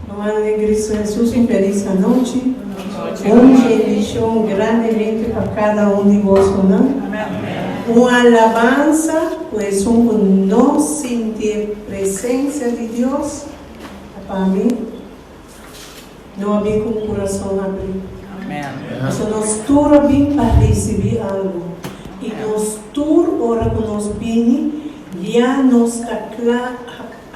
Ruman den Cristo Jesus un feliz anochi. Un bendicion grandemente pa cada un di bosonan. Un alabansa cu esun cu no sinti e presencia di Dios ta pa mi no a bin cu un curason abri. Pasobra nos tur a bin pa ricibi algo y nos tur ora cu nos bini ya nos ta cla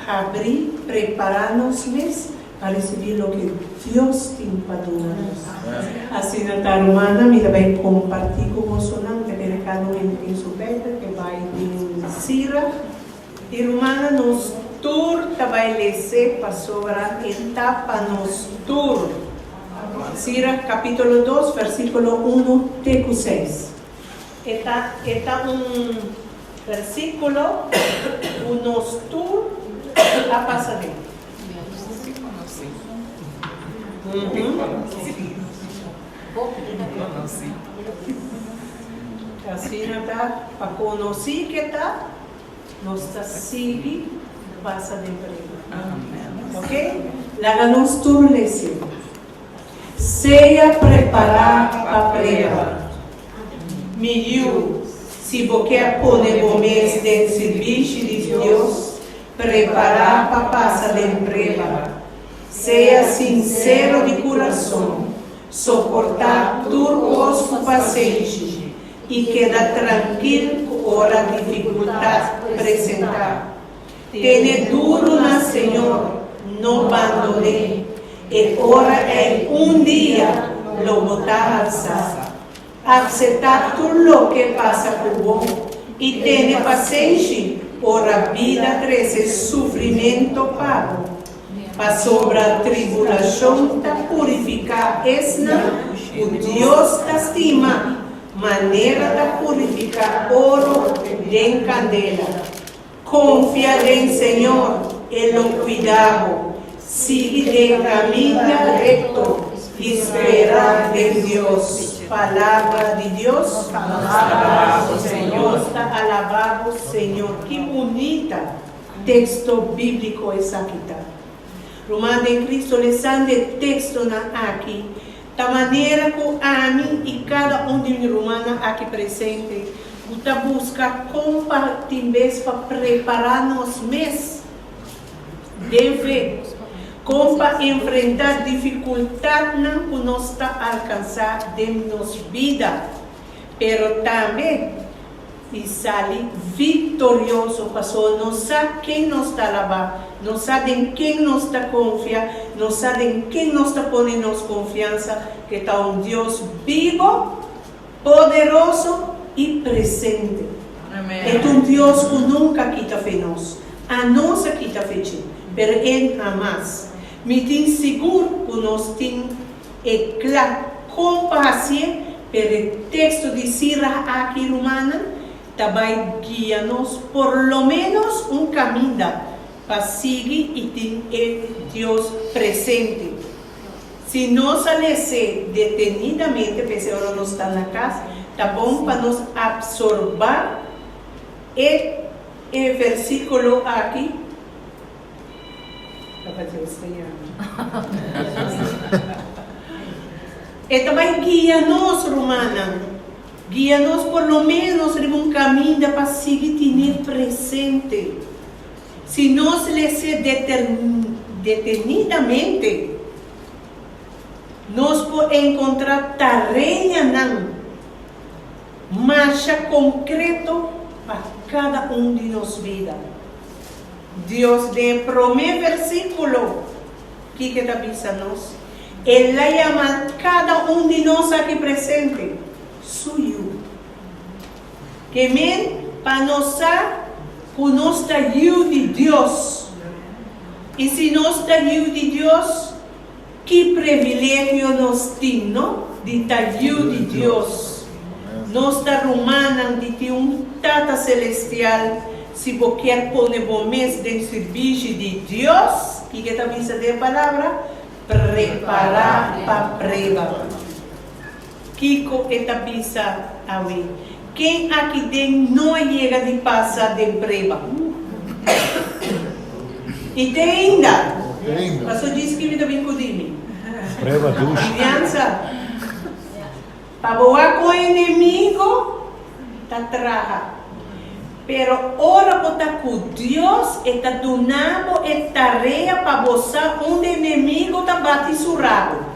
Habri, prepará nos mes pa risibí loke Dios tin pa duna nos. Asina ta, rumannan, mi ta bai kompartí ku bosonan, ta kere kada un hende tin su Beibel, e bai den Sira. I rumannan, nos tur ta bai les'é pasobra e ta pa nos tur. Sira kapítulo dos, versíkulo unu te ku seis. E ta, e ta un versíkulo ku nos tur a pasa den. Asina ta, pa konosí ke ta, nos ta sigui pasa den prueba. Ok? Laga nos tur lese. Sea prepará pa prueba. Mi yu, si bo kier pone bo mes den sirbishi di Dios, prepará pa pasa den prueba. Sea sinsero di kurason, soportá tur kos ku pasenshi i keda trankil ku ora difikultat presentá. Tene duru na Señor, no bandon'é. E ora ei un dia lo bo ta alsá. Akseptá tur loke pasa ku bo i tene pasenshi ora bida trese sufrimentu pa bo, pasobra tribulashon ta purifiká esnan ku Dios ta stima manera ta purifiká oro den kandela. Konfia den Señor, E lo kuida bo. Sigui den kaminda rekto i spera den Dios. Palabra di Dios. Nos ta alabá bo, Señor. Ki bunita teksto bíbliko esaki ta! Ruman den Cristo, lesando e tekstonan aki, ta manera ku ami i kada un di mi rumannan aki presente ku ta buska kon pa tin bes pa prepará nos mes den fe, kon pa enfrentá difikultatnan ku nos ta alkansá den nos bida, pero tambe I sali viktorioso, pasobra nos sa ken nos ta alabá, nos sa den ken nos ta konfia, nos sa den ken nos ta pone nos konfiansa, ke ta un Dios bibo, poderoso i presente. E ta un Dios ku nunka kita fe nos. Anos a kita fe dje, pero E hamas. Mi tin sigur ku nos tin E kla kon pa hasié, pero e teksto di Sirah aki, rumannan, ta bai guia nos por lo ménos un kaminda pa sigui i tin e Dios presente. Si nos a les'é detenidamente, p'esei ora nos ta na kas, ta bon pa nos apsorbá e e versíkulo aki. Papa Dios te yama. E ta bai guia nos, rumannan. Guia nos por lo ménos riba un kaminda pa sigui tine presente. Si nos les'é detenidamente, nos por enkontrá tareanan masha konkreto pa kada un di nos bida. Dios den e promé versíkulo, kiko e ta bisa nos? El a yama kada un di nos aki presente su yu. Ke men pa nos sa ku nos ta yu di Dios. I si nos ta yu di Dios, ki privilegio nos tin, no? Di ta yu di Dios. Nos ta rumannan di tin un Tata Selestial. Si bo kier pone bo mes den sirbishi di Dios, kiko ta bisa den e Palabra? Prepará pa preba. Kiko e ta bisa awe? Ken aki den no a yega di pasa den preba? I te ainda. Paso djis ki mi ta bin ku di mi. Preba dushi. Aliansa. Pa bo wak kon enemigo ta traha. Pero ora bo ta ku Dios, e ta duna bo e tarea pa bo sa unda enemigo ta bati su rabo.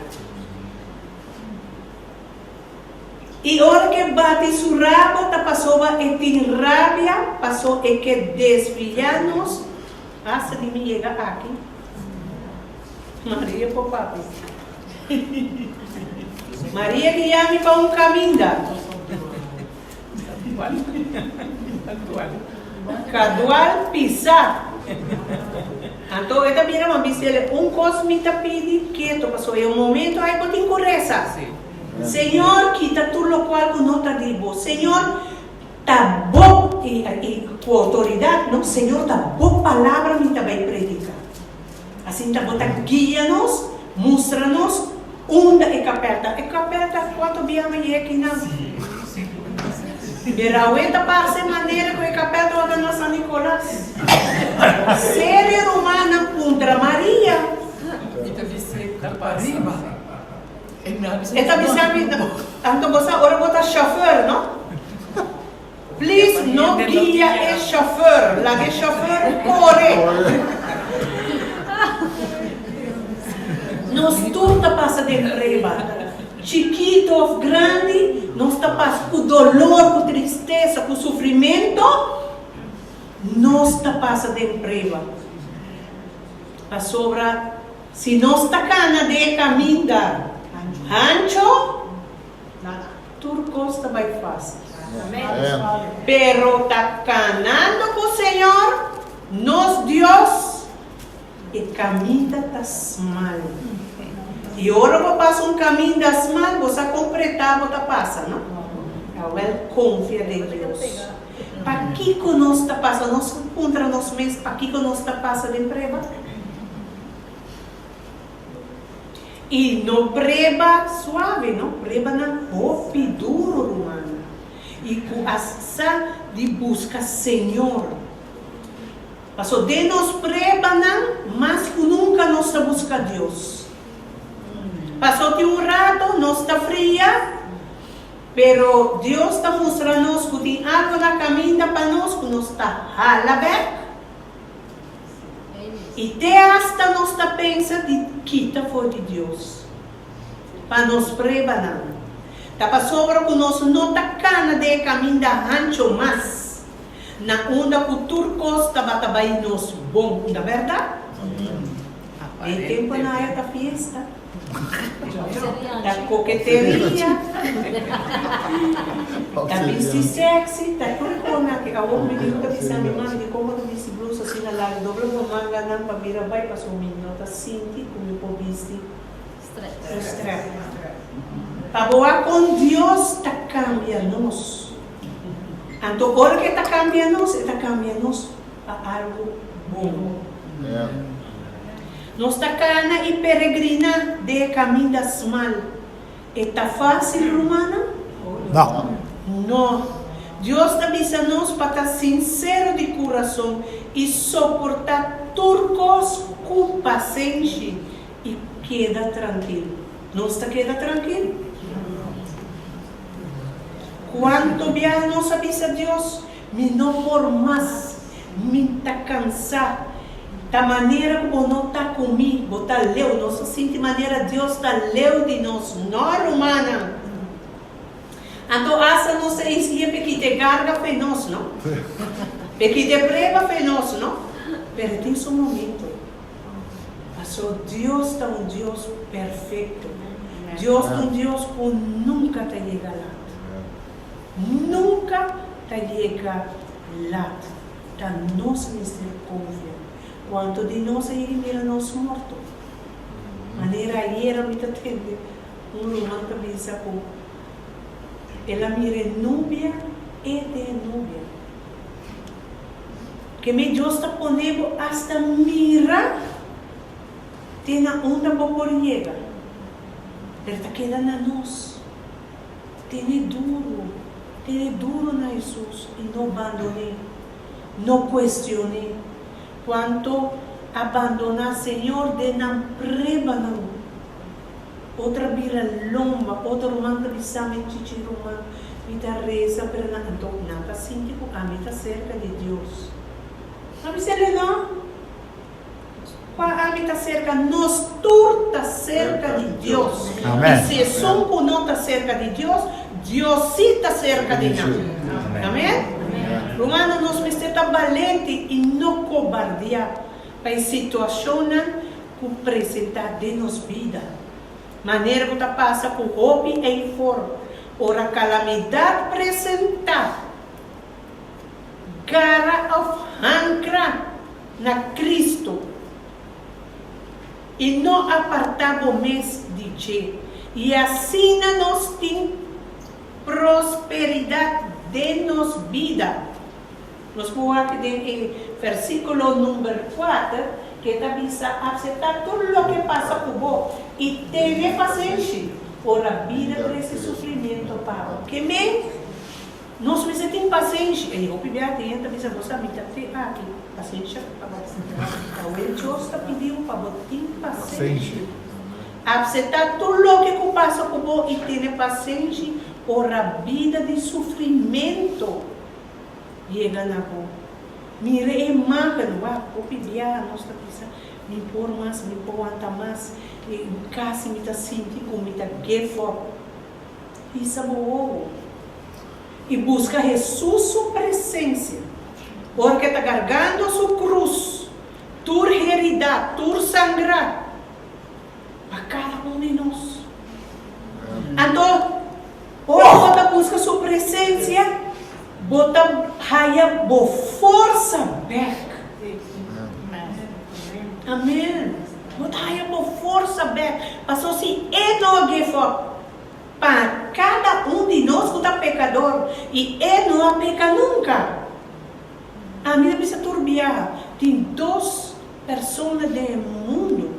I ora ke bati su rabo ta pasobra e tin rabia, paso e ke desviá nos hasta di mi yega aki. Maria por papia. Maria guia mi pa un kaminda. Kadual pisa. Anto e ta bira ma bisele un kos mi ta pidi keto paso e un momento ai bo tin ku resa. Señor kita tur lokual ku no ta di bo. Señor ta bo i ku outoridat no Señor ta bo palabra mi ta bai predika. Asin ta bo ta guia nos, mustra nos unda e kapel ta. E kapel ta kuantu biaha mi yega kinan. Mirawe ta parse manera ku e kapel tabata na San Nicolas. Serio rumannan puntra Maria. E ta bisa mi, anto bo sa ora bo ta chauffeur no? Please no guia e chauffeur, laga e chauffeur kore. Nos tur ta pasa den prueba, chikito of grandi, nos ta pasa ku dolor, ku tristesa, ku sufrimento, nos ta pasa den prueba. Pasobra si nos ta kana den e kaminda hancho, Tur kos ta bai fásil. Pero ta kanando ku Señor, nos Dios, e kaminda ta smal. I ora bo pasa un kaminda smal, bo sa kon pretá bo ta pasa, no? Awèl, konfia den Dios. Pakiko nos ta pasa? Nos puntra nos mes pakiko nos ta pasa den prueba? I no preba suave, no, prebanan hopi duro, rumannan, i ku a sa di buska Señor. Paso den nos prebanan, mas ku nunka nos ta buska Dios. Paso tin un rato nos ta fria, pero Dios ta mustra nos ku tin algo na kaminda pa nos ku nos ta hala bek. I te asta nos ta pensa di kita for di Dios pa nos pruebanan. Ta pasobra ku nos no ta kana den e kaminda hancho mas, na unda ku tur kos tabata bai nos bon, ta bèrdat? E temponan aya ta fiesta. Ta koketeria, ta bisti sexy, ta tur kona ke awor mi diu ta bisa mi mami dikon bo ta bisti blusa asina largu, dobla bo manganan pa mira bai pasobra mi no ta sinti ku mi por bisti un strep. Pa bo wak kon Dios ta kambia nos. Anto ora ku e ta kambia nos, e ta kambia nos pa algu bon. Nos ta kana i peregrina den e kaminda smal. E ta fásil, rumannan? No. No. Dios ta bisa nos pa ta sinsero di kurason i soportá tur kos ku pasenshi i keda trankil. Nos ta keda trankil? Kuantu biaha nos a bisa Dios, Mi no por mas, mi ta kansá. Ta manera ku bo no ta ku mi, bo ta leu. Nos ta sinti manera Dios ta leu di nos. No, rumannan. Anto asta nos ta exigí p'e kita e karga fe nos, no? P'e kita e prueba fe nos, no? Pero tin su momento. Paso Dios ta un Dios perfecto. Dios ta un Dios cu nunca ta yega lat. Nunca ta yega lat. Ta nos mester confia. Cuanto di nos a yega mira nos morto? Manera ayera mi ta tende un ruman ta bisa cu el a mira e nubia, e den e nubia. Ke mi Dios ta pone bo asta mira te na unda bo por yega, pero ta keda na nos. Tene duru, tene duru na Hesus i no bandon'é, no kuestion'é. Kuantu a bandoná Señor den nan pruebanan, otro a bira lomba, otro ruman ta bisa mi, Chichi ruman, mi ta reza, pero nan anto nan ta sinti ku ami ta serka di Dios. Ma mi sele no, kua ami ta serka? Nos tur ta serka di Dios. I si esun ku no ta serka di Dios, Dios sí ta serka di nan. Amen? Rumannan, nos mester ta balente i no kobardiá pa e situashonnan ku presentá den nos bida. Manera ku ta pasa ku hopi eifor, ora kalamidat presentá, gara òf hankra na Kristu i no apartá bo mes di dje, i asina nos tin prosperidat den nos bida. Nos por wak den e versíkulo number kuater ke ta bisa, Aseptá tur loke pasa ku bo i tene pasenshi ora bida trese sufrimentu pa bo. Ke men? Nos mester tin pasenshi. E hopi bia tin hende ta bisa, Bo sa mi ta te aki. Pasenshi a kaba. Awel Dios ta pidi bo pa bo tin pasenshi. Aseptá tur loke ku pasa ku bo i tene pasenshi ora bida di sufrimentu Yega na bo. Mira e imágen, wak, hopi biaha nos ta bisa, Mi por mas, mi por wanta mas, i kasi mi ta sinti ku mi ta give up. Hisa bo wowo i buska Hesus su presensia. Ora ku e ta kargando su krus, tur heridá, tur sangrá, pa kada un di nos. Anto, ora bo ta buska su presensia, bo ta haya bo forsa bek. Amen. Bo ta haya bo forsa bek. Pasobra si e no a give up pa kada un di nos ku ta pekador, i e no a peka nunka. Ami ta bisa tur biaha, tin dos persona den e mundu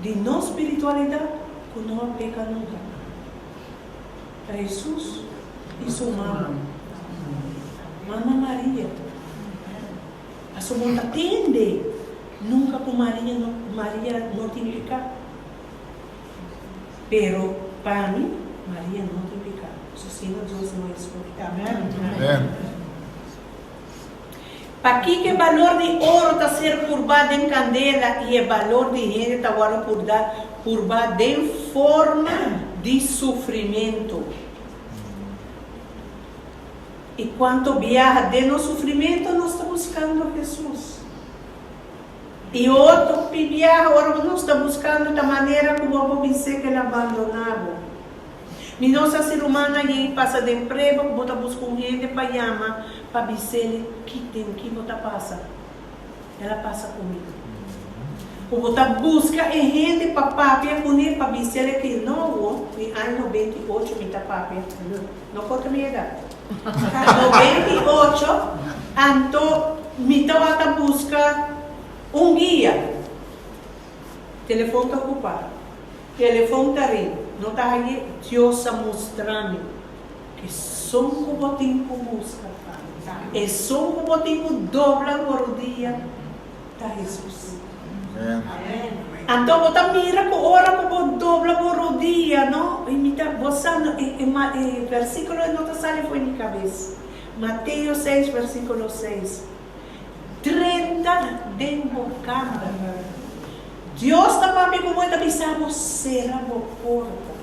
di nos spiritualidat ku no a peka nunka, ta Hesus i su mama, Mama Maria. Pasobra bo ta tende nunka ku Maria no Maria no tin piká. Pero pa mi, Maria no tin piká. Pasobra si no Dios no a eskohe. Amen. Pakiko e balor di oro ta ser purbá den kandela i e balor di hende ta wòrdu purbá den forma di sufrimentu? I kuantu biaha den nos sufrimentu nos ta buskando Hesus? I otro pi biaha ora ku nos ta buskando ta manera ku bo por bis'é ku el a bandoná bo. Mi no sa si rumannan yei pasa den preba ku bo ta buska un hende pa yama pa bis'el ki den ki bo ta pasa. El a pasa ku mi. Ku bo ta buska e hende pa papia kuné pa bis'el ki no wo, mi aña 98 mi ta papia, no konta mi edat. 98 anto mi tabata buska un guia. Telefon ta okupá. Telefon ta ring, no ta haye, Dios a mustra mi esun ku bo tin ku buska, esun ku bo tin ku dobla bo rudia ta Hesus. Amen. Anto bo ta mira ku ora ku bo dobla bo rodia, no? I mi ta, bo sa, no, e, e, e versíkulo ei no ta sali fo'i mi kabes. Mateo seis, versíkulo seis. Drenta den bo kamber. Dios ta papia ku bo, e ta bisa bo, Sera bo porta.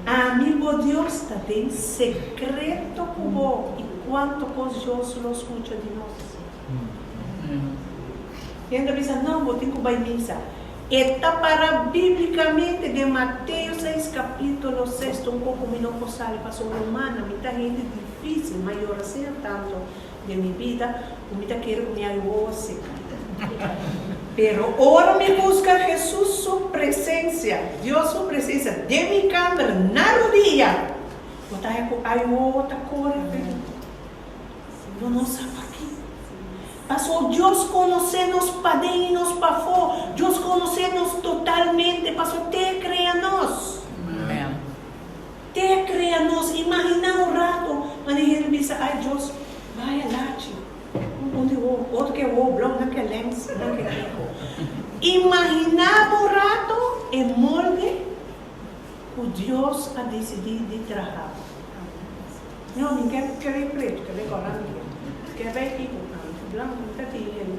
Ami, bo Dios, ta den sekreto ku bo, i kuantu kos Dios lo skucha di nos. Hende ta bisa, No, bo tin ku bai misa. E ta para bíblikamente den Mateo seis, kapítulo seis. Ta un kos ku mi no por sali pasobra humana, mi ta hende difísil, mi a yora asina tantu den mi bida ku mi ta kere ku mi a wowo seka. Pero ora mi buska Hesus su presensia, Dios su presensia den mi kamber na rudia, bo ta haña ku ai wowo ta kore pero bo no sa paki. Paso Dios konosé nos paden i nos pafó, Dios konosé nos totalmente paso te krea nos. Te krea nos. Imaginá un rato manera hende bisa, Ai Dios, bai alachi. Un di wowo, otro ke wowo blou, nan ke lens, nan ke kiko. Imaginá bo un rato e molde ku Dios a disidí di traha bo. No, mi ke ke bay pretu, ke bay kòrá mi ke. Ke bay kiko, ami ta blanku, mi ta tin hende.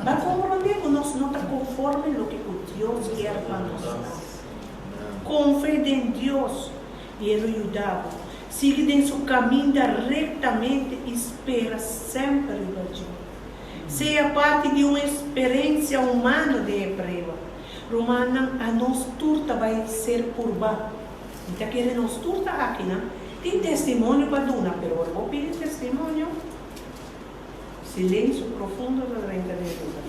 Ba komprondé ku nos no ta konforme loke ku Dios kier pa nos ta. Konfia den Dios i e lo yuda bo. Sigui den su kaminda rektamente i spera semper riba dje. Sea parti di un eksperensia humano den e prueba. Rumannan, anos tur ta bai ser purbá. Mi ta kere nos tur ta akinan tin testimonio pa duna, pero ora bo pidi testimonio, silensio profundo ta drenta den luga.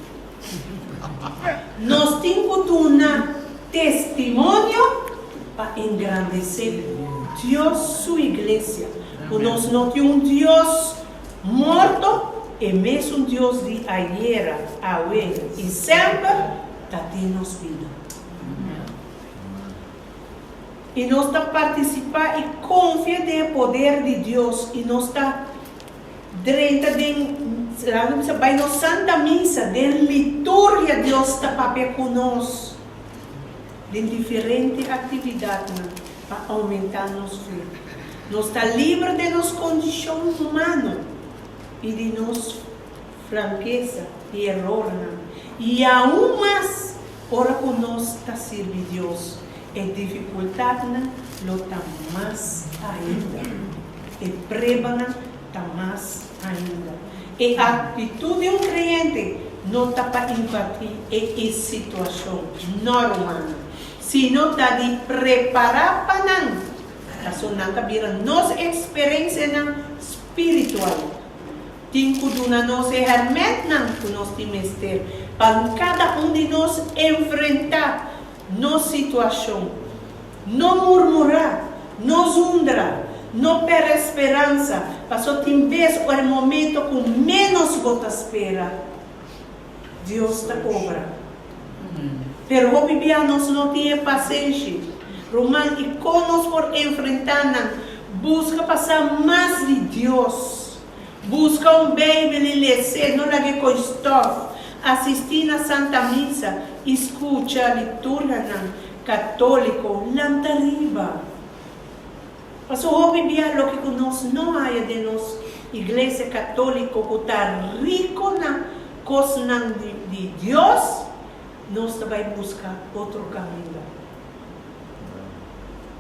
Nos tin ku duna testimonio pa engrandesé Dios su iglesia, ku nos no tin un Dios morto, e mesun Dios di ayera, awe i semper ta den nos bida. I nos ta partisipá i konfia den e poder di Dios i nos ta drenta den, laga nos bisa, bai nos Santa Misa, den liturgia Dios ta papia ku nos den diferente aktividatnan pa oumentá nos fe. Nos ta liber den nos kondishon humano i di nos flankesa i erornan, i aun mas ora ku nos ta sirbi Dios, e difikultatnan lo ta mas ainda, e pruebanan ta mas ainda. E aktitut di un kreyente no ta pa invadí e situashon, no rumannan, sino ta di prepará pa nan, pasobra nan ta bira nos eksperensianan spiritual. Tin ku duna nos e hèrmèntnan ku nos tin mester pa kada un di nos enfrentá nos situashon. No murmurá, no zundra, no pèrdè speransa, pasobra tin bes ora e momento ku ménos bo ta spera, Dios ta obra. Pero hopi bia nos no tin e pasenshi. Ruman, i kon nos por enfrentá nan? Buska pa sa mas di Dios. Buska un Beibel i les'é, no lag'é ko'i stòf. Asistí na Santa Misa i skucha liturgianan katóliko. Lanta riba. Pasobra hopi bia loke ku nos no haya den nos Iglesia Katóliko ku ta riko na kosnan di Dios, nos ta bai buska otro kaminda.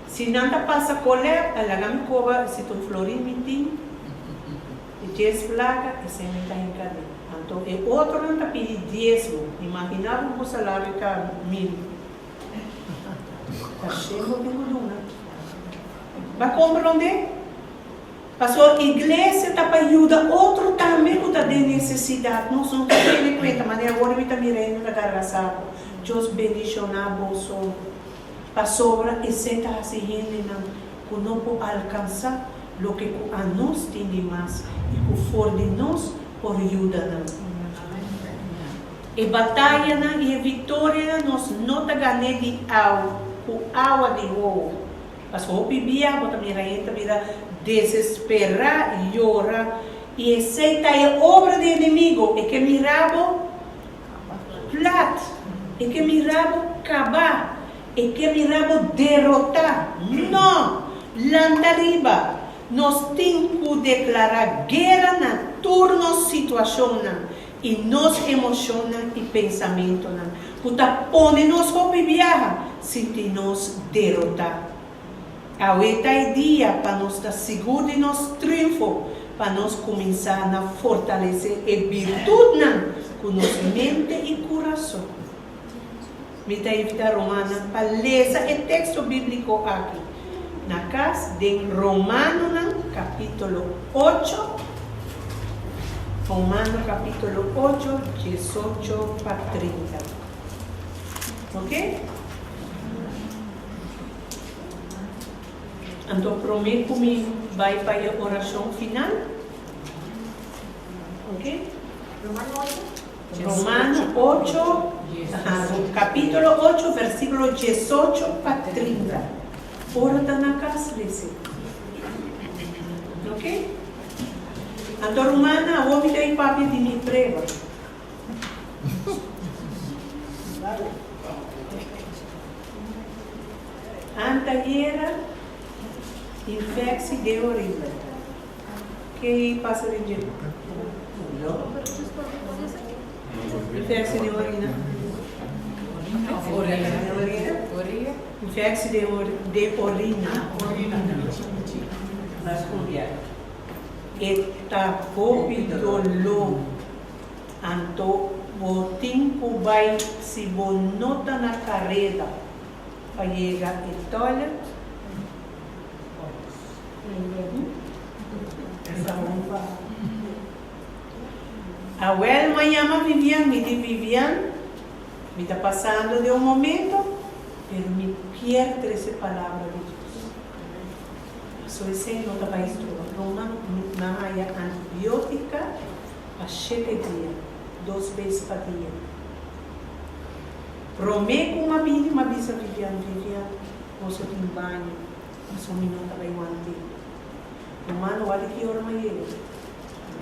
Si nan ta pasa kolè, a laga mi koba si ta un florin mi tin, e dies plaka, esei mi ta hinka den. Anto e otronan ta pidi diesmo. Imaginá bo ku bo salario ta mil. Ta shen bo tin ku duna. Ba komprondé? Pasobra iglesia ta pa yuda otro tambe ku ta den nesesidat. Nos no ta tene kuenta manera awor mi ta mira hende ta karga saku. Dios bendishoná boso. Pasobra esei ta hasi hendenan ku no por alkansá loke ku anos tin di mas i ku for di nos por yuda nan. E batayanan i e viktorianan nos no ta gané di aw ku awa di wowo. Pasobra hopi bia bo ta mira hende ta bira desesperá i yora, i esei ta e obra di enemigo, e ke mira bo plat. E ke mira bo kaba. E ke mira bo derotá. No! Lanta riba! Nos tin ku deklará guera na tur nos situashonnan i nos emoshonnan i pensamentonan ku ta pone nos hopi biaha sinti nos derotá. Awe ta e dia pa nos ta sigur di nos triunfo, pa nos kuminsá na fortalesé e birtutnan ku nos mente i kurason. Mi ta invitá rumannan pa lesa e teksto bíbliko aki na kas den Romanonan kapítulo ocho, Romano kapítulo ocho, diesocho pa 30. Oke? Anto promé ku mi bai pa e orashon final, ok? Romano ocho, aha, kapítulo ocho, versíkulo 18 pa 30. Ora ta na kas lese. Ok? Anto rumannan, awor mi ta e papia di mi prueba. Antayera infectie den orina. Ke pasa den dje? Infectie den orina. Orina. Infectie den orina. E ta hopi doló. Anto bo tin ku bai si bo no ta na kareda pa yega e toilet. Awel m'a yama Vivian, mi di Vivian, mi ta pasando den un momento, pero mi kier trece palabra di Dios. Paso esey no ta bai stroba. Roma m'a haya antibiotica pa shete dia, dos bes pa dia. Prome ku m'a bini m'a bisa Vivian, Vivian, boso tin baño, paso mi no ta bai want'é. Ruman, wak di ki ora m'a yega.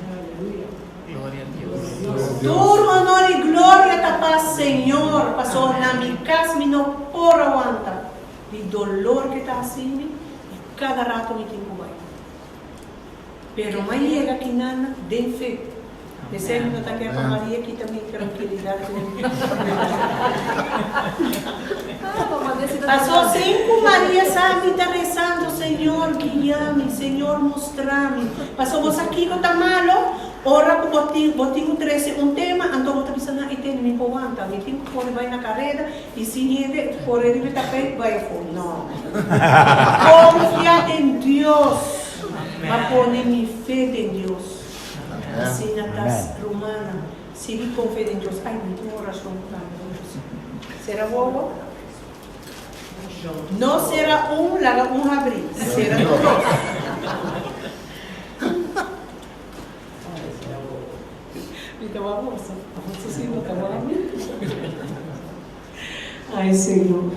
Aleluya. Gloria a Dios. Tur honor i gloria ta pa Señor, paso na mi kas mi no por a wanta di dolor ke ta hasi mi i kada rato mi tin ku bai. Pero m'a yega kinan den fe. P'esei mi no ta ke pa Maria kita mi trankilidat ku mi. Paso sin ku Maria sa mi ta resando, Señor guia mi, Señor mustra mi. Paso bo sa kiko ta malo? Ora ku bo tin bo tin ku trese un tema, anto bo ta bisa, Na, e tene mi por wanta, mi tin ku kore bai na kareda i sin hende kore riba e tapeit bai afó. No. Konfia den Dios. M'a pone mi fe den Dios. Asina ta, rumannan. Sigui konfia den Dios. Ai, mi tin un orashon tambe. Sera wowo. No sera un, laga un habrí. Sera tur dos. Mi ta wak boso. Boso si no ta wak mi. Ai, Señor.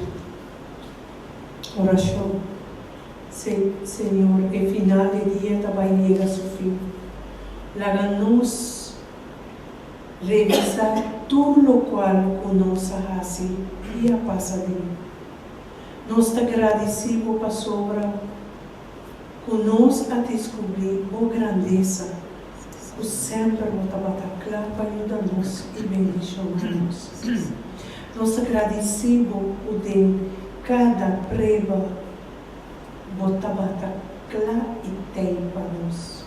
Orashon. Señor, e final di dia ta bai yega su fin. Laga nos revisá tur lokual ku nos a hasi i a pasa den. Nos ta gradisí Bo pasobra ku nos a diskubrí Bo grandesa, ku semper Bo tabata kla pa yuda nos i bendishoná nos. Nos ta gradisí Bo ku den kada prueba Bo tabata kla i tei pa nos.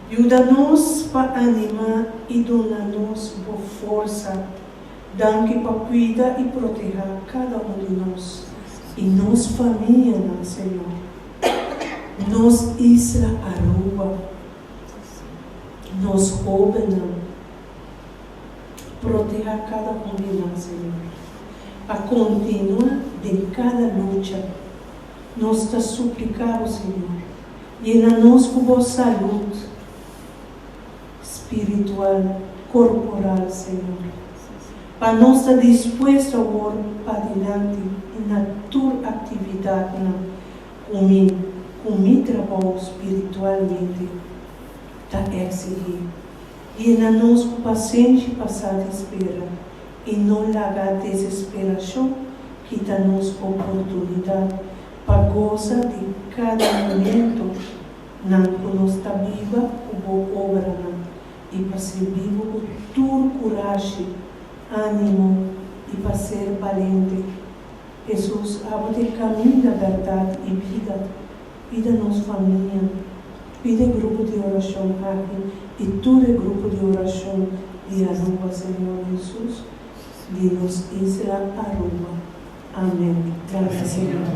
Yuda nos pa animá i duna nos Bo forsa. Danki pa kuida i protehá kada un di nos i nos famianan, Señor. Nos isla Aruba, nos hóbennan. Protehá kada un di nan, Señor. Pa kontinuá den kada lucha, nos ta supliká Bo, Señor, yena nos ku Bo salud spiritual, korporal, Señor, pa nos ta dispuesto awor padilanti na tur aktividatnan ku mi ku mi trabou spiritualmente ta eksigí. Yena nos ku pasenshi pa sa di spera. I no laga desesperashon kita nos oportunidat pa gosa di kada momento nan ku nos ta biba ku bo obranan i pa sirbi bo ku tur kurashi, ánimo i pa ser balente. Hesus, abo ta e kaminda, bèrdat i bida. Kuida nos famia, kuida e grupo di orashon aki i tur e grupo di orashon di Aruba, Señor Hesus, di nos isla Aruba. Amen. Danki Señor.